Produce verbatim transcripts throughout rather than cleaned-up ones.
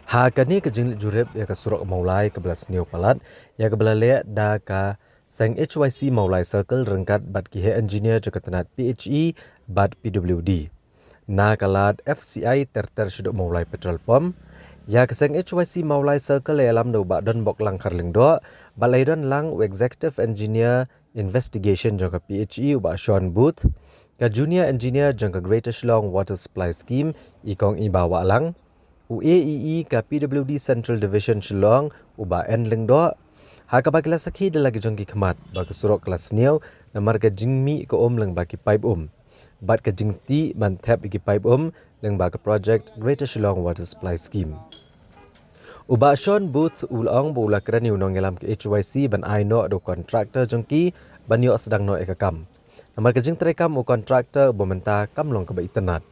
Ha kane ka jingleit jurip ïa ka surok Mawlai kaba la sniew palat, ïa kaba la leh da ka seng H Y C Mawlai Circle ryngkat bad ki heh engineer jong ka tnat P H E bad P W D. Na ka lad F C I ter ter shaduh Mawlai Petrol Pump, ïa ka seng H Y C Mawlai Circle la ïalam da u Bah Donbok Langkhar Lyngdoh, bad la ïadon lang u Executive Engineer Investigation jong ka P H E u Bah Sean Booth, ka Junior Engineer jong ka Greater Shillong Water Supply Scheme i Kong Iba Wahlang, u A E E ka P W D Central Division Shillong u Bah N Lyngdoh, ha kaba ki la sakhi da la ki jong ki khmat ba ka surok ka la sniew namar ka jingmih ka um lyngba ki paip um bad ka jingtih ban thep ïa ki paip um lyngba ka project Greater Shillong Water Supply Scheme. U Bah Sean Booth u la ong ba u la kren ïa u nongïalam ka H Y C ban ai noh da u contractor jong ki ban ïoh sdang noh ïa ka kam. Namar ka jingtrei kam u contractor ba mynta kam long kaba itynnad.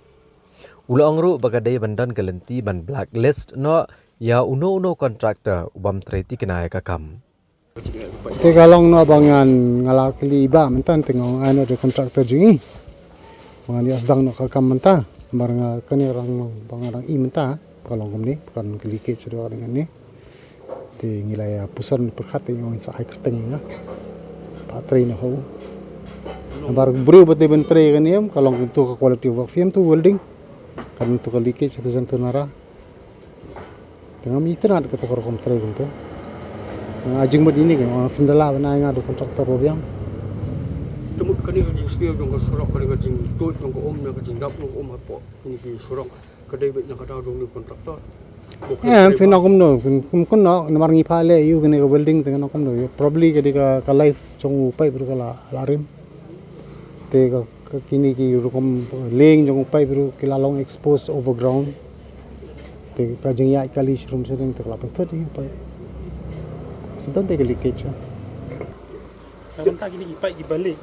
U la ong ruh ba ka dei ban don ka lynti ban blacklist noh ïa uno uno contractor u bym trei thikna ïa ka kam. Te ka long noh ba ngan, nga la kylli i Bah mynta, te nga ong ai noh da u contractor jong i ba ngan ïoh sdang noh ka kam mynta. Namar nga kane rang ba nga dang i mynta, ba ka long kumne, ba kan kylli kit sha dei ka dei ngan ne. Te ngi la ïa puson pyrkhat te ngi ong sa ai kyrteng ïa nga ba trei noh ha u. Namar briew ba te ban trei kane em, ka long kumto ka quality of work, phim to welding, kan to ka leakage, ka jan to nara. Te ngam itynnad kata ka rukom trei kumto. Nga jingmut ine ka, nga pynda la ban ai nga da u contractor ba biang. Te mut kane ka jingsniew jong ka surok, kane ka jingtuid jong ka um, na ka jingdap jong ka um hapoh kine ki surok, ka dei beit na ka daw jong une u contractor? Em, phin ong kumno, phin ong kumno, namar ngi phah leh ïa u kane ka welding te ngan ong kumno. Probably ka dei ka, ka life jong u paip ruh ka la, la rim. Te ka, ka kine ki rukom leng jong u paip ruh ki la long expose overground. Te ka jingïaid kali sharum shading te ka la pynthut ïa u paip. Sa don te ka leakage, eh. Ka bynta kine ki paip kiba leak,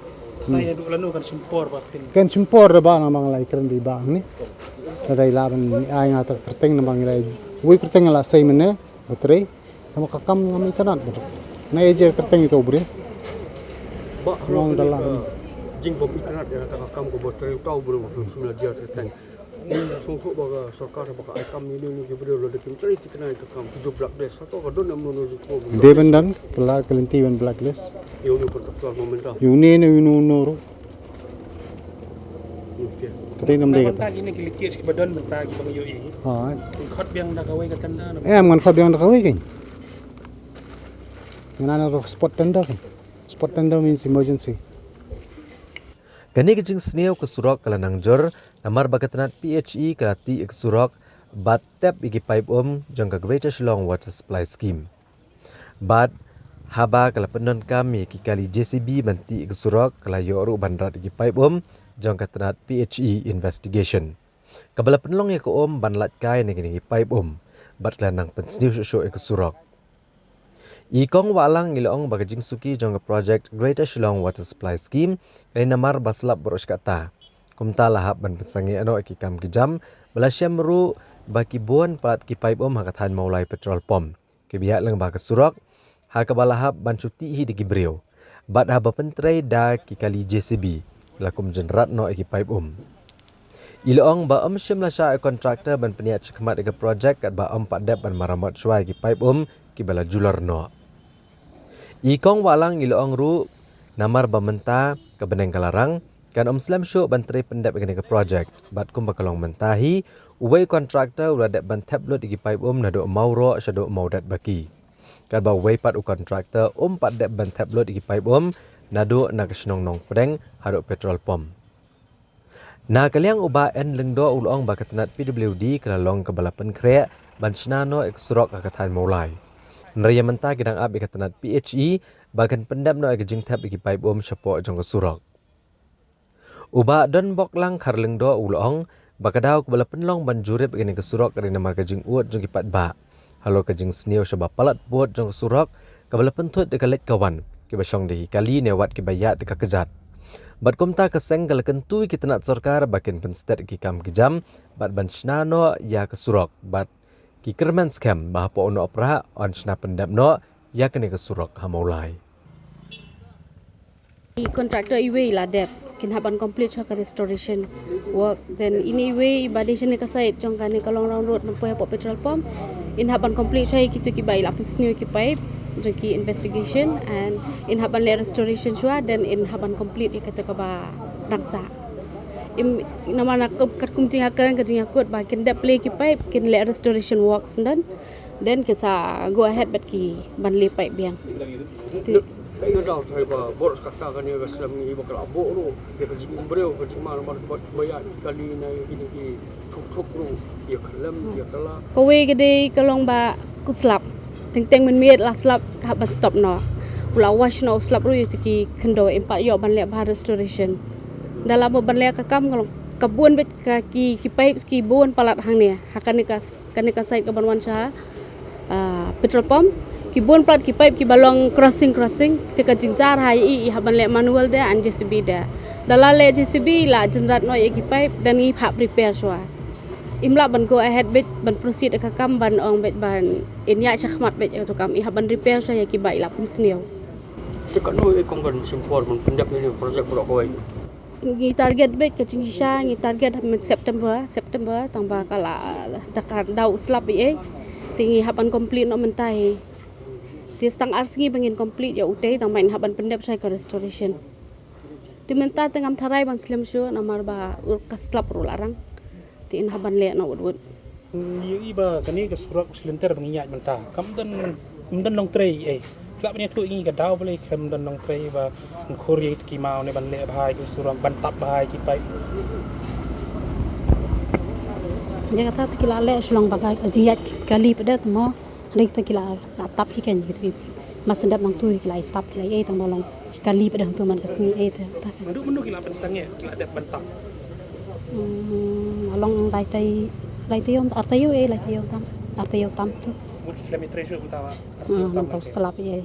na ïa duh lano kan shim por ba phin. Kan shim por da ba namar nga la ïakren da i Bah hangne. Lada i lah ban ai nga ta ka kyrteng namar ngi la, wei kyrteng nga la sei mynne ba trei. Namar ka kam ngam itynnad ba. Na ïa jer kyrteng ïa uto u briew. Ba long da la ban. Jingbym itynnad ïa kata ka kam kaba trei uto u briew, shim la jer kyrteng. Ngi sngewthuh ba ka sorkar ba ka ai kam ïa une une ki briew lada kim trei thikna ïa ka kam, ki ju blacklist. Hato ka don em, no, no, ju ko. Dei ban don, ka la ka lynti ban blacklist. Ïa une u contractor mo mynta. Ïa une ne ïa uno uno ruh. Okay. Ka dei nam dei kata. Mynta kine ki leakage kiba don mynta kiba nga ïohi. Ha. Ngan khot biang da kawei ka tender na. Em, ngan khot biang da kawei kein. Ngan ai ruh spot tender kein. Spot tender means emergency. Kane ka jingsniew ka surok ka la nang jur namar ba ka tnat P H E ka la tih ïa ka surok bad tep ïa ki paip um jong ka Greater Shillong Water Supply Scheme. Bad haba ka la pyndonkam ïa ki kali J C B ban tih ïa ka surok, ka la ïoh ruh ban rat ïa ki paip um jong ka tnat P H E Investigation, kaba la pynlong ïa ka um ban lait kai na kine ki paip um bad ka la nang pynsniew shuh shuh ïa ka surok. I Kong Wahlang i la ong ba ka jingsuki jong ka project Greater Shillong Water Supply Scheme ka dei namar ba slap baroh shi katta. Kumta la hap ban pynsangeh noh ïa ki kam ki jam, ba la shem ruh ba ki bun palat ki paip um ha ka thaiñ Mawlai Petrol Pump kiba ïaid lyngba ka surok, ha kaba la hap ban shu tih hi da ki briew. Bad haba pyntrei da ki kali J C B, la kum jynrat noh ïa ki paip um. I la ong ba ym shym la shah ïa u contractor ban pynïaid shakhmat ïa ka project katba ym pat dep ban maramot shuwa ïa ki paip um kiba la julor noh. I Kong Wahlang i la ong ruh, namar ba mynta ka bneng ka la rang, kan ym slem shuh ban trei pyndep ïa kane ka project. Bad kumba ka long mynta hi, uwei u contractor u la dep ban thep lut ïa ki paip um naduh Mawroh shaduh Mawdatbaki. Katba uwei pat u contractor um pat dep ban thep lut ïa ki paip um naduh na ka shnong Nongpdeng haduh petrol pump. Na ka liang u Bah N Lyngdoh u la ong ba ka tnat P W D ka la long kaba la pynkhreh ban shna noh ïa ka surok ha ka thaiñ Mawlai. Hynrei ïa mynta ki dang ap ïa ka tnat P H E ba kan pyndep noh ïa ka jingthep ïa ki paip um shapoh jong ka surok. U Bah Donbok Langkhar Lyngdoh u la ong ba ka daw kaba la pynlong ban jurip ïa kane ka surok ka dei namar ka jingud jong ki paidbah halor ka jingsniew shaba palat pud jong ka surok kaba la pynthut da ka leit ka wan, kiba shong da ki kali ne wat kiba ïaid da ka kjat. Bad kumta ka seng ka la kyntu ïa ki tnat sorkar ba kin pynsted ïa ki kam ki jam bad ban shna noh ïa ka surok bad ki kyrmen skhem ba hapoh u Nohprah yn shna pyndep noh ïa kane ka surok ha Mawlai. I contractor iwei i la dep, kin hap ban complete shuwa ka restoration work. Then ine iwei ba dei shane ka side jong kane ka long round road ban poi hapoh petrol pump. In hap ban complete shuwa ïa kito kiba i la pynsniew ki pipe jong ki investigation, and in hap ban leh restoration shuwa, then in hap ban complete ïa kito kaba dang sah. Im, namar na kum, katkum jingïakren ka jingïakut ba kin dep leh ki pipe, kin leh restoration works, and then, then kin sa go ahead bad ki ban leh pipe biang. Te Ïa daw trai ba bor kata kane ka slem ngi ba ka la bor ruh ïa ka jingim briew ka jingma namar ba ba ïa kali na ïa kine ki thuk thuk ruh ïa ka lem ïa ka la. Kawei ka dei ka long ba ku slap. Teng teng mynmiet la slap ka hap ban stop noh. U la wash noh u slap ruh ïa ki khyndew, em pat ïoh ban leh bha restoration. Da la mo ban leh ka kam ka long ka bun beit ka ki ki pipes ki bun palat hangne. Ha kane ka kane ka side ka ban wan sha ah, petrol pump. Ki bun palat ki pipe kiba long crossing crossing. Te ka jingjia ha i i hap ban leh manual de and J C B de. Da la leh J C B la jynrat noh ïa ki pipe, then ngi hap repair shuwa. Im lah ban go ahead beit ban proceed ïa ka kam ban ong beit ban in ïa shakhmat beit ïa ka kam, i hap ban repair shuwa ïa kiba i la pynsniew. Te katno i kong kan shim por ban pyndep ïa project baroh kawei? Ngi target beit ka jingshisha, ngi target mid September, September tang ba ka la da ka daw u slap ei ei. Te ngi hap ban complete noh mynta hi. Te tang ar sngi ba ngin complete ïa utei tang ba ngin hap ban pyndep shuwa ka restoration. Te mynta te ngam tharai ban slem shuh namar ba u ka slap ruh la rang. Te in hap ban leh noh wut wut. Ïohi ba kane ka surok slynter ba ngi ïaid mynta kam don, kam don nongtrei ei. Tlak ban ïathuh ïa ngi ka daw balei kam don nongtrei ba ngi khur ïa ki maw ne ban leh bha ïa ki surok, ban tap bha ïa ki pipe. Ïa kata te ki la leh shuh long ba ka jingïaid kali pat de te mo. Hynrei kita ki la, la tap hi kan kita ki. Mas sendap nang tu ki la tap ki la ei tang ba long kali pat de tu man ka sngi ei te ta. Myndu myndu ki la pynsangeh ki la dep ban tap. Hmm, long lai tai, lai tai ïoh, ar tai ïoh ei, lai tai ïoh tam, ar tai ïoh tam tu. Mut kilometer shu mynta. Hmm, mynta slap ei.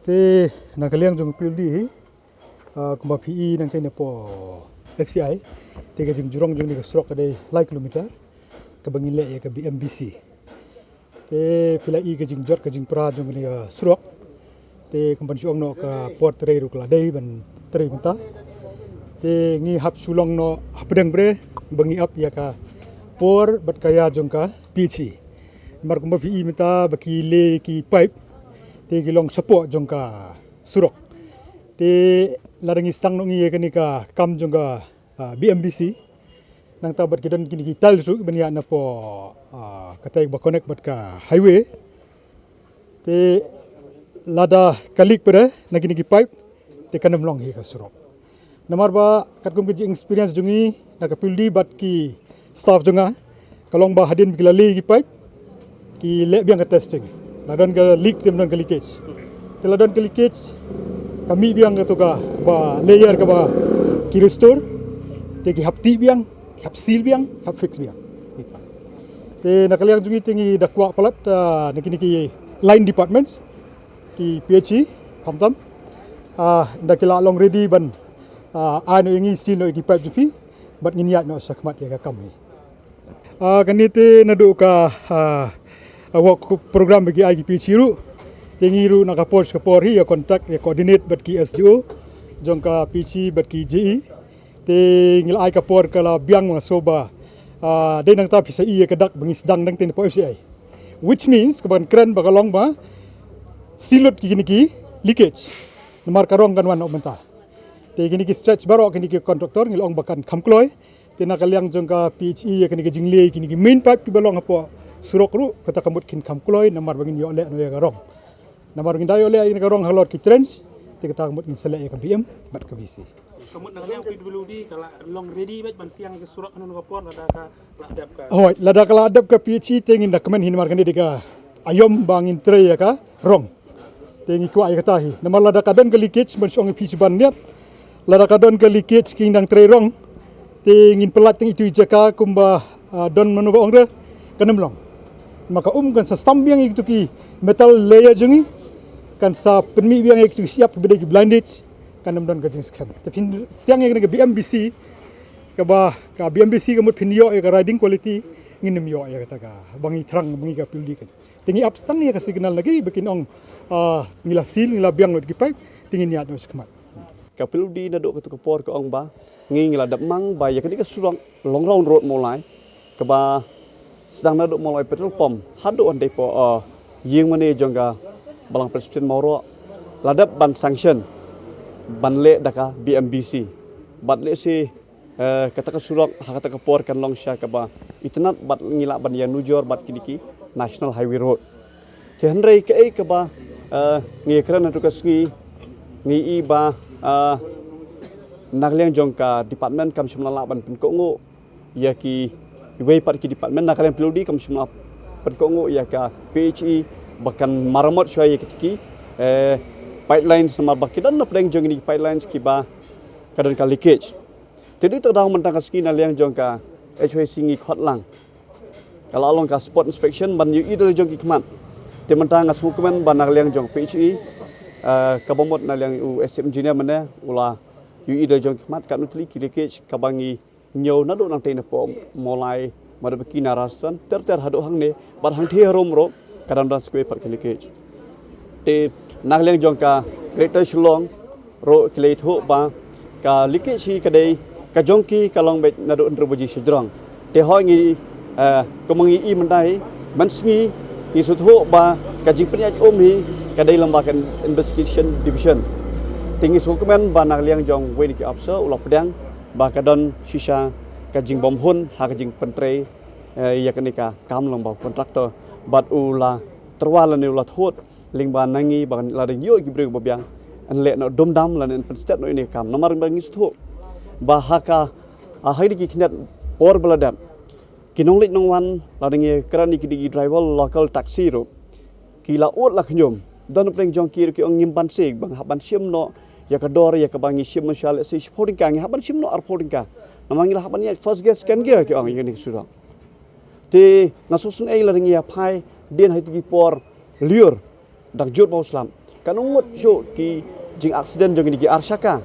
Te na ka liang jong P W D hi, ah, kumba phi i nangta na po F C I, te ka jingjrong jong ne ka surok ka dei lai kilometer, kaba ngin leh ïa ka B M B C. Te phi la i ka jingjot ka jingpra jong kane ka surok. Te kumban shu ong noh ka por trei ruh ka la dei ban trei mynta. Te ngi hap shu long noh hapdeng bre ba ngi ap ïa ka por bad ka ïa jong ka P H E. Namar kumba phi i mynta ba ki leh ki pipe te ki long shapoh jong ka surok. Te lada ngi sdang noh ngi ïa kane ka kam jong ka, ah, B M B C. Nangta bad ki don kine ki tiles ruh ban ïa na po, ah, katai ba connect bad ka highway. Te lada ka leak pat de na kine ki pipe te kan ym long hi ka surok. Namar ba katkum ka jing experience jong ngi na ka P W D bad ki staff jong nga, ka long ba hadien ba ki la leh ki pipe ki leh biang ka testing. La don ka leak te ym don ka leakage. Te la don ka leakage ka mih biang kato kaba layer kaba ki restore. Te ki hap tih biang, ki hap seal biang, ki hap fix biang. Te na ka liang jong ngi te ngi da kwah palat, ah, na kine ki line departments, ki P H E khamtam, ah, da ki la long ready ban, ah, ai noh ïa ngi, seal noh ïa ki pipe jong phi bad ngin ïaid noh shakhmat ïa ka kam hi. Ah, kane te naduh ka, ah, ah, work program ba ki ai ki P H E ruh. Te ngi ruh na ka por sha ka por hi ïa contact ïa coordinate bad ki S D O jong ka P H E bad ki J E. Te ngi la ai ka por ka la biang ma so ba, ah, dei nangta phi sa i ïa ka dak ba ngi sdang dang te na po F C I. Which means kaba kan kren ba ka long ba seal lut ki kine ki leakage. Namar ka rong kan wan noh mynta. Te kine ki stretch baroh kine ki contractor ngi la ong ba kan kham kloi. Te na ka liang jong ka P H E ïa kine ki jingleh kine ki main pipe kiba long hapoh surok ruh kata ka mut kin kham kloi namar ba ngin ïoh leh noh ïa ka rong. Namar ngin da ïoh leh ïa ka rong halor ki trench te kata ka mut ngin sa leh ïa ka B M bad ka B C. Ka mut na ka liang P W D ka la long ready bad ban siang ïa ka surok hynno ka por lada ka la dep ka. Hooid, lada ka la dep ka P H E te ngin da kmen hi namar kane dei ka aïom ba ngin trei ïa ka rong. Te ngi kwah ïa kata hi. Namar lada ka don ka leakage ban shong ïa phi shi ban niat. Lada ka don ka leakage ki dang trei rong. Te ngin pyllait tang itu i jaka kumba, ah, don mano ba ong re kan ym long. Namar ka um kan sa sam biang ïa kitu ki metal layer jong ngi. Kan sa pynmih biang ïa kitu ki shyiap kiba dei ki blindage. Kan ym don ka jingskhem. Te phin siang ïa kane ka B M B C. Kaba ka B M B C ka mut phin ïoh ïa ka riding quality. Ngin ym ïoh ïa kata ka ba ngi thrang ba ngi ka P W D ka. Te ngi ap stang ïa ka signal lagi ba kin ong, ah, ngi la seal, ngi la biang lut ki pipe, te ngin ïaid noh shakhmat. Ka P W D naduh katu ka por ka ong ba ngi, ngi la dep mang ba ïa kane ka surok long round road Mawlai kaba Sdang naduh Mawlai petrol pump haduh hynrei hapoh ïing mane jong ka Balang Presbyterian Mawroh la dep ban sanction ban leh da ka B M B C. Bad lehse kata ka surok ha kata ka por kan long sha kaba itynnad bad ngi lah ban ïa nujor bad kine ki National Highway Road. Te hynrei kaei kaba ngi kren ha tu ka sngi, ngi i ba na ka liang jong ka department kam shym la lah ban pynkohnguh ïa kiwei pat ki department, na ka liang P W D kam shym la pynkohnguh ïa ka P H E ba kan maramot shuwa ïa kiti ki pipelines, namar ba ki don na pdeng jong kine ki pipelines kiba ka don ka leakage. Te dei ta daw mynta ka sngi na liang jong ka H Y C ngi khot lang ka la long ka spot inspection ban ïohi da la jong ki khmat. Te mynta nga sngewkmen ba na liang jong P H E kaba mut na liang u S M engineer mane u la ïohi da la jong ki khmat, katno tylli ki leakage kaba ngi ñiew naduh nangtei napoh Mawlai, Madabaki, Narasran, ter ter haduh hangne bad hangthie harum ruh ka dang don sa kawei pat ka leakage. Te na liang jong ka Greater Shillong ruh ki la ïathuh ba ka leakage hi ka dei ka jong ki ka long beit naduh hynriew baje shajrong. Te hooid ngi kumba ngi i mynta hi, mynsngi ngi sngewthuh ba ka jingpynïaid um hi ka dei lyngba ka Investigation Division. Te ngi sngewkmen ba na liang jong uwei na ki officer u la pdiang ba ka don shisha ka jingbymhun ha ka jingpyntrei ïa kane ka kam lyngba u contractor bad u la tyrwa lane u la thut lyngba na ngi ba lada ngi ïoh ki briew ba biang yn leh noh dum dam lane yn pynstet noh ïa kane ka kam, namar ba ngi sngewthuh ba ha ka ha kine ki khyndiat por ba la dep ki nongleit nongwan lada ngi kren ïa kine ki driver local taxi ruh ki la ud la khñium. Don pdeng jong ki ruh ki ong ngim banse ba nga hap ban shim noh ïa ka dor ïa kaba ngi shim mynshuwa lehse shiphew tyngka, ngi hap ban shim noh arphew tyngka. Namar ngi la hap ban ïaid first gear second gear ki ong ïa kane ka surok. Te nga sngewsynei lada ngi ïa phai dien ha kito ki por lyiur dang jur ba u slap, katno ngut shuh ki jing accident jong kine ki ar shaka.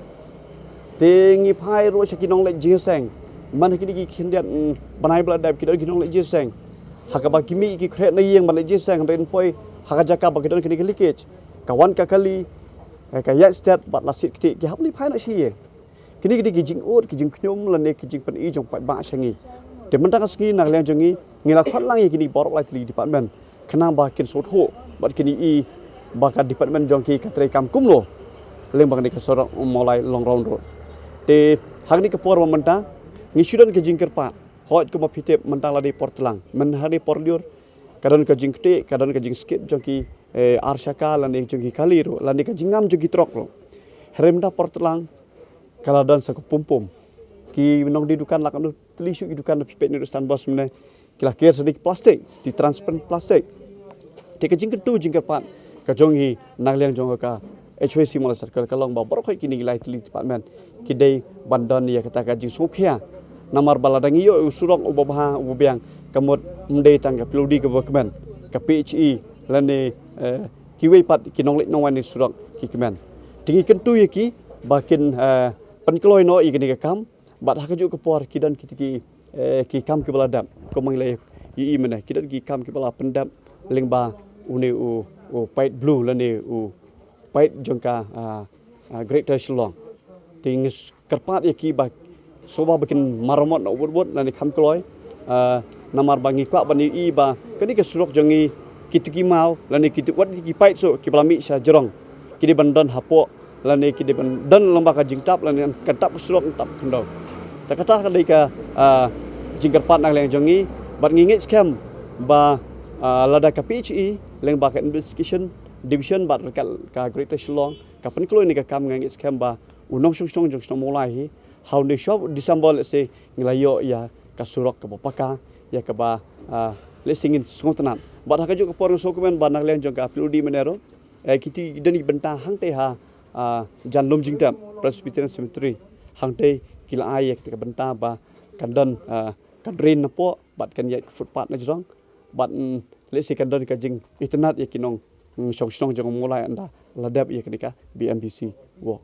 Te ngi phai ruh sha ki nongleit jingïaseng, man ha kine ki khyndiat bnai ba la dep ki don ki nongleit jingïaseng ha kaba ki mih ki khreh na ïing ban leit jingïaseng, hynrei poi ha ka jaka ba ki don kine ki leakage, ka wan ka kali, ka ïaid stet bad la siat ktieh, ki hap ban phai noh sha ïing. Kine ki dei ki jingud, ki jingkhñium lane ki jingpyni jong paidbah sha ngi. Te mynta ka sngi na liang jong ngi ngi la khot lang ïa kine baroh lai tylli department khnang ba kin sngewthuh bad kin ïohi ba ka department jong ki ka treikam kumno lyngba kane ka surok Mawlai Long Round Road. Te ha kane ka por ba mynta ngi shu don ka jingkyrpad, hooid kumba phi tip mynta la dei por tlang, mynta ha dei por lyiur, ka don ka jingktieh, ka don ka jingskit jong ki ar shaka lane jong ki kali ruh lane ka jingngam jong ki trok ruh. Hynrei mynta por tlang ka la don sa ka pum pum. Ki nongdie dukan la katno tylli shuh ki dukan da phi peit naduh stand bus mynne ki la ker sa da ki plastik, ki transparent plastik. Te ka jingkyntu jingkyrpad ka jong ngi na liang jong ka H Y C Mawlai Circle ka long ba baroh kine ki lai tylli department ki dei ban don ïa kata ka jingsngewkhia. Namar ba lada ngi ïoh u surok uba bha uba biang, ka mut ym dei tang ka P W D kaba kmen, ka P H E lane kiwei pat ki nongleit nongwan ïa surok ki kmen. Te ngi kyntu ïa ki ba kin pynkloi noh ïa kane ka kam bad ha kajuh ka por ki don kito ki ki kam kiba la dep kumba ngi la ïohi mynne, ki don ki kam kiba la pyndep lyngba une u, u pait blue lane u pait jong ka Greater Shillong. Te ngi kyrpad ïa ki ba sngewbha ba kin maramot noh wut wut lane kham kloi. Namar ba ngi kwah ban ïohi ba kane ka surok jong ngi, kito ki maw lane kito wat ki pait shuh kiba la mih sha jrong ki dei ban don hapoh lane ki dei ban don lyngba ka jingtap lane kan tap ka surok tap khyndew. Te kata ka dei ka jingkyrpad na liang jong ngi bad ngi ngeit skhem ba lada ka P H E lyngba ka Investigation Division bad ryngkat ka Greater Shillong ka pynkloi ïa kane ka kam, nga ngeit skhem ba u nongshong shnong jong shnong Mawlai hi ha une u December lehse ngi la ïoh ïa ka surok kaba paka, ïa kaba lehse ngin sngewtynnad. Bad ha kajuh ka por nga sngewkmen ba na liang jong ka P W D mynne ruh kito ki don ki bynta hangtei ha Jan Lum Jingtep Presbyterian Cemetery, hangtei ki la ai ïa kata ka bynta ba kan don ka drain napoh bad kan ïaid ka footpath na jrong bad lehse kan don ka jingitynnad ïa ki nongshong shnong jong Mawlai ynda la dep ïa kane ka B M B C walk.